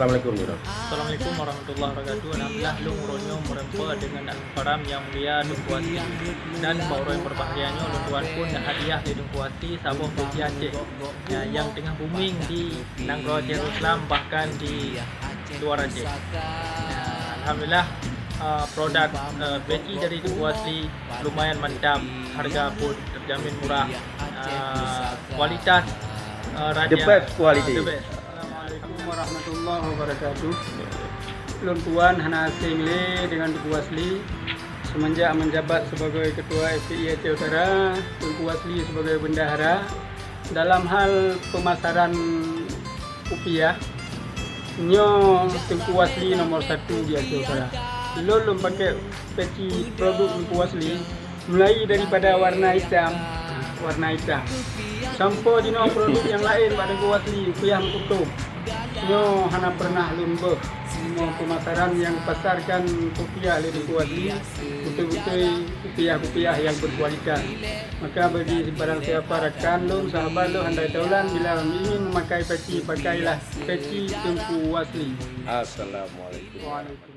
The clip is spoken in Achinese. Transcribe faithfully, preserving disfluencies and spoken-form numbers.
Assalamualaikum, Juro. Assalamualaikum warahmatullahi wabarakatuh. Alhamdulillah, lôn uroe nyoe meureumpok deungon Al-Mukarram nyang mulia Teungku Asli. Dan bak uroe nyang berbahagia nyoe, lôn tuan pun hadiah lé Teungku Asli saboh peci Aceh, ya, nyang teungoh booming di nanggroe Aceh Darussalam, bahkan di luar Aceh. Ya, alhamdulillah, uh, produk, uh, peci dari Teungku Asli lumayan mantap, harga pun terjamin murah, uh, kualitas, uh, The raja, best quality. Uh, the best. Assalamualaikum warahmatullahi wabarakatuh. Lôn tuan hana asing lé deungon Teungku Asli. Semenjak menjabat sebagai Ketua F P I Aceh Utara, Teungku Asli sebagai bendahara dalam hal pemasaran kupiah, nyoe Teungku Asli nomor satu di Aceh Utara. Lôn, lôn pakai peci produk Teungku Asli, mulai daripada warna hitam, warna hitam, sampoe jinoe produk nyang laén bak Teungku Asli, kupiah meukutob. Nyoe hana pernah lôn beuh. Semua pemasaran nyang pasarkan kupiah lé Teungku Asli, beutôi-beutôi kupiah-kupiah nyang berkualitas. Maka bagi barang siapa rakan lôn, sahabat lôn, handai taulan, bila ingin memakai peci, pakailah peci Teungku Asli. Assalamualaikum. Waalaikumsalam.